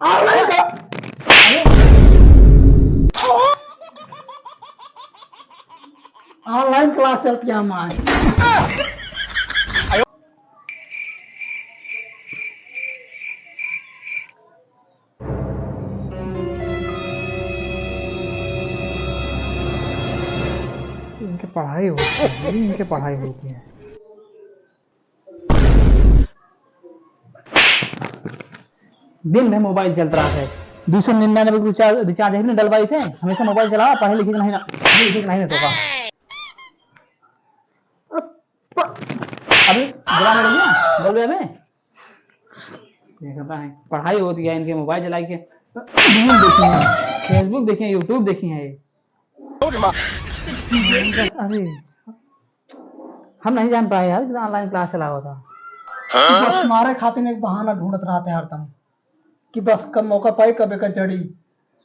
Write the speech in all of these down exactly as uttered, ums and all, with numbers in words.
Online का, online class चलती है हमारे। इनके पढ़ाई होती है, इनके पढ़ाई होती है। दिन भर मोबाइल चलत रहत है, दो सौ निन्यानवे के रिचार्ज, रिचार्ज है ना, डलवाई थे, हमेशा मोबाइल चलावा, पढ़े लिखे के नहीं ना, पढ़े लिखे के नहीं ना तोका। अभी बुला ले रही है, बोल बे अबे। ये कहता है, पढ़ाई होती है इनके मोबाइल चलाई के, reel देखी है, Facebook देखी है, YouTube देखी है। अरे, हम नहीं जान पाए यार, इतना online class चला हुआ था। बस मारे खातिर एक बहाना ढूंढत रहते हैं हरदम, कि बस कब मौका पाई, कब एक जड़ी।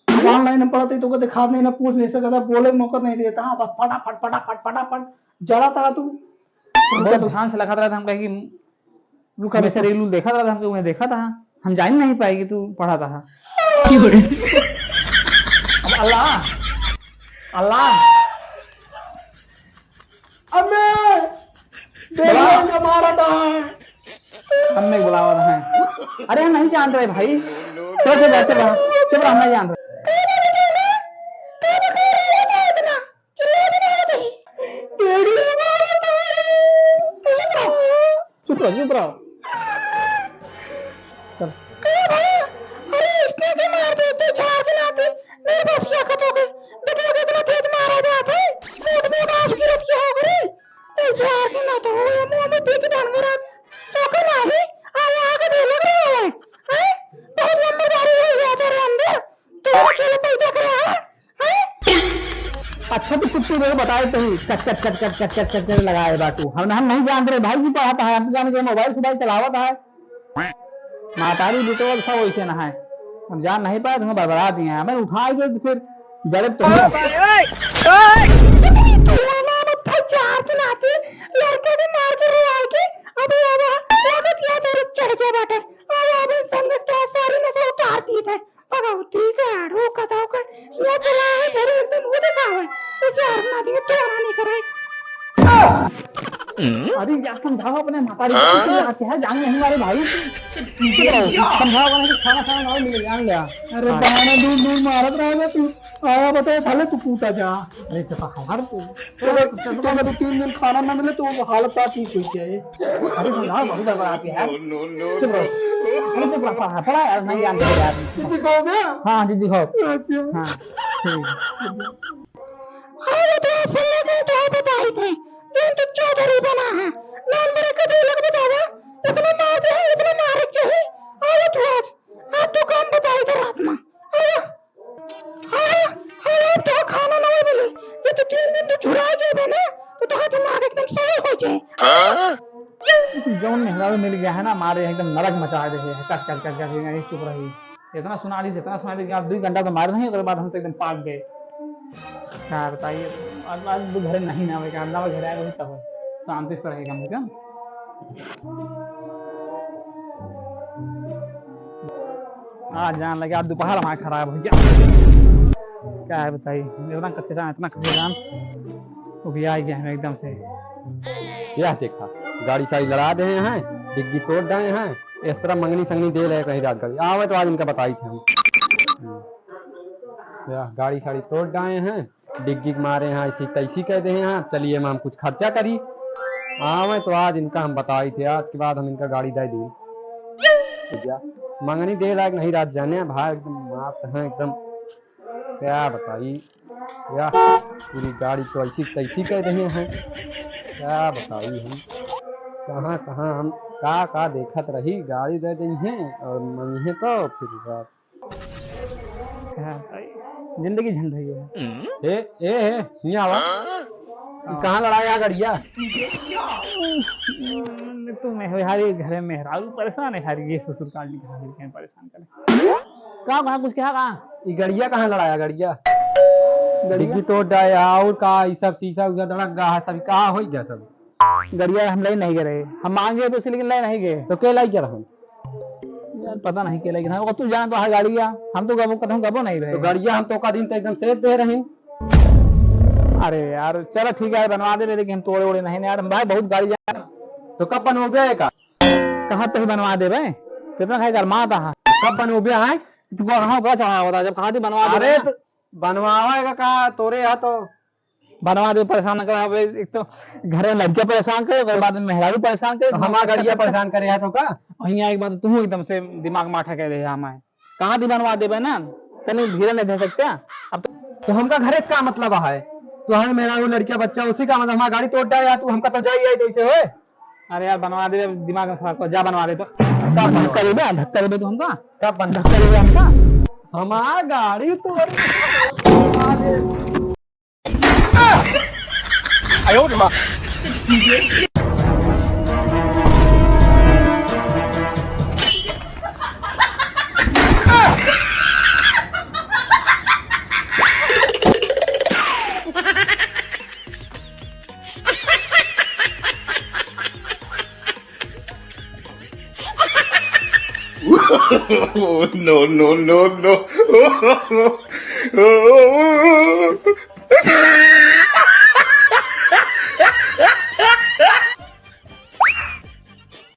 अब online हम पढ़ते तो कभी दिखात नहीं, ना पूछ नहीं सकता, बोले मौका नहीं देता। हाँ, बस फटाफट, फटाफट, फटाफट जड़ा था तू। बहुत ध्यान से लगा रहा था, हम कहे कि रुका, हमेशा reel उल देखा रहा था, हम कहे उन्हें देखा था, हम जान नहीं पाए कि तू पढ़ा था। अब अल्लाह, अल्लाह। अम्मे, देखो, बुलाओ। इनका मारा था। अम्मे को बुलावा था। अरे, हम नहीं जानते भाई। चुप, चुप, चुप रहा, चुप रहा, हम नहीं जानते। चुप रहो, चुप रहो। चल। ए भैया, अरे इसने के मार देते झाड़ के लाते, मेरे बस की हरकत हो गई। बेटा को इतना तेज मारा जाता है, बहुत बहुत आंसू गिरत की हो गई। ए झाड़ के ना तो हो, मुंह में पीके डाल के रात। तो कल आही, आया आके दे लग रहा है। हैं? बहुत लंबी गाड़ी हो गया तेरे अंदर। तो अकेले पैदा करे, हैं? अच्छा, तो कुत्ते को बताए तो ही कच, कच, कच लगाए बाटू। हम, हम नहीं जानते रहे भाई की पढ़त है, हम तो जान के मोबाइल सोबाइल चलावत है। मातारी बिटोर सब वैसे ना है, हम जान नहीं पाए, तुम्हें बरबरा दिए हैं, हमें उठाए के फिर जड़े तो हो। ओए, ओए, ओए। तू ना मत था, चार दिन आते, लड़के भी मार के रो आए के, अभी अब लागत या तो चढ़ गया बाटे, अब, अब संगत तो सारी नशा उतार दी थे। भगवती का आड़ू कताऊ का, ये चला है, बड़े एकदम वो देखा हुआ है। ये चार ना दिए, तो ना नहीं करे। अरे यार, समझाओ अपने मातारी को, हाँ? क्या, क्या जान नहीं मारे भाई। समझाओ अपने, खाना, खाना ना मिले, जान लिया। अरे हाँ। बाना दूर, दूर मारत रहेगा तू। आया बताओ, भले तू कूटा जा। अरे चुप खा यार तू। तो अगर, तो अगर दो तीन दिन खाना ना मिले तो वो हालत का ठीक हुई क्या है? अरे समझाओ, बहुत गड़बड़ाती है यार। चुप रहो। अरे चुप रहो, पढ़ा, पढ़ा यार, नहीं जानते यार। दीदी कहो क्या? हाँ, दीदी कहो। अच्छा। हाँ, ठीक। अरे तो सुन ले, तो बताई थे। ये तो चौधरी बना है। नाम मेरे को दे लग बतावा। इतना मार दे, इतना मार चाहिए। अरे तू आज, आज तो काम बताई थे रात में। अरे। हाँ, हाँ, तो खाना ना मिले। ये तो तीन दिन तो झुरा जाबे ना, तो तोहार दिमाग एकदम सही हो जाए। हाँ? जौन मेहरारू मिल गया है ना, मारे एकदम नरक मचा दे है। कट, कट, कट, कट, यहीं चुप रही। इतना सुना दी, इतना सुना दी कि आप दो घंटा तो मारे नहीं, उसके बाद हम तो एकदम पाक गए। क्या बताइए, आज, आज वो घरे नहीं ना आवे, क्या ना घरे आए वही तब शांति से रहेगा हम क्या? आज जान लगे, आज दोपहर हमारा खराब हो गया। क्या है बताइए, इतना कच्चा, इतना कच्चा जान, वो भी आ गया है एकदम से। यह देखा, गाड़ी सारी लड़ा दे हैं, डिग्गी तोड़ डाए हैं, इस तरह मंगनी संगनी दे रहे कहीं रात गाड़ी। आवे तो आज इनका बताई थे हम। हम्म। यह गाड़ी सारी तोड़ डाए हैं। डिग्गी के मारे यहाँ ऐसी तैसी कह दे हैं, चलिए हम कुछ खर्चा करी। आवे तो आज इनका हम बताई थे, आज के बाद हम इनका गाड़ी दे दी। भैया, मंगनी दे लायक नहीं रात जाने भाई, एकदम मात हैं एकदम, क्या बताई। या पूरी गाड़ी तो ऐसी तैसी कह दे हैं, क्या बताई हम, कहाँ कहाँ हम का का देखत रही, गाड़ी दे दी हैं और मंगे तो फिर रात। हाँ, जिंदगी झंड है ये। ए, ए, ए, नहीं आवा। हाँ। कहाँ लड़ाया गड़िया? तू मेहरारू घरे मेहरारू परेशान है, हर ये ससुर काल निकाल के परेशान करे। का, कहाँ कुछ कहा, कहाँ? ई गड़िया कहाँ लड़ाया, गड़िया? गड़िया? डिग्गी तोड़ डाया और का, ई सब शीशा उसा धड़क गया है, सब का हो गया सब? गड़िया हम ले नहीं गए रहे, हम मांगे तो उसे, लेकिन ले नहीं गए। तो के लाई गया रहन? पता नहीं के लेकिन हम, तू जान तो है गाड़िया, हम तो गबो, कतहूँ गबो नहीं तो भए। गाड़िया हम तो का दिन तो एकदम सेट दे रही। अरे यार, चलो ठीक है, बनवा देबे, लेकिन हम तोड़े ओड़े नहीं ना यार, भाई बहुत गाड़िया। तो कब बनवाबे का? कहाँ तक बनवा देबे? कितना खाए गरमात है। कब बनवाबे है? तू कहाँ का चढ़ा होता, जब कहा थी बनवा देबे अरे ना। तो बनवावे का, का तोरे यहाँ तो बनवा दे, परेशान कर। अब एक तो घरे में लड़कियां परेशान करे, ओकर बाद में मेहरारू परेशान करे, तो हमार गाड़िया परेशान करे है तो का? वहीं एक बात, तू एकदम से दिमाग माठा कर दे हमारे। कहाँ दी बनवा देबे ना, तनी धीरे नहीं दे सकते। अब तो तो हमका घरे से का मतलब है? तू हमारे मेहरारू, लड़किया, बच्चा, उसी का मतलब हमार गाड़ी तोड़ डाले, तू हमका तो जाइए तो ऐसे होए। अरे यार, बनवा दे, दिमाग में खराब कर, जा बनवा दे तो। का बनवा? धक्का देबे, धक्का देबे तू हमका? का बन? धक्का देबे हमका? हमार गाड़ी तोड़ No, no, no, no.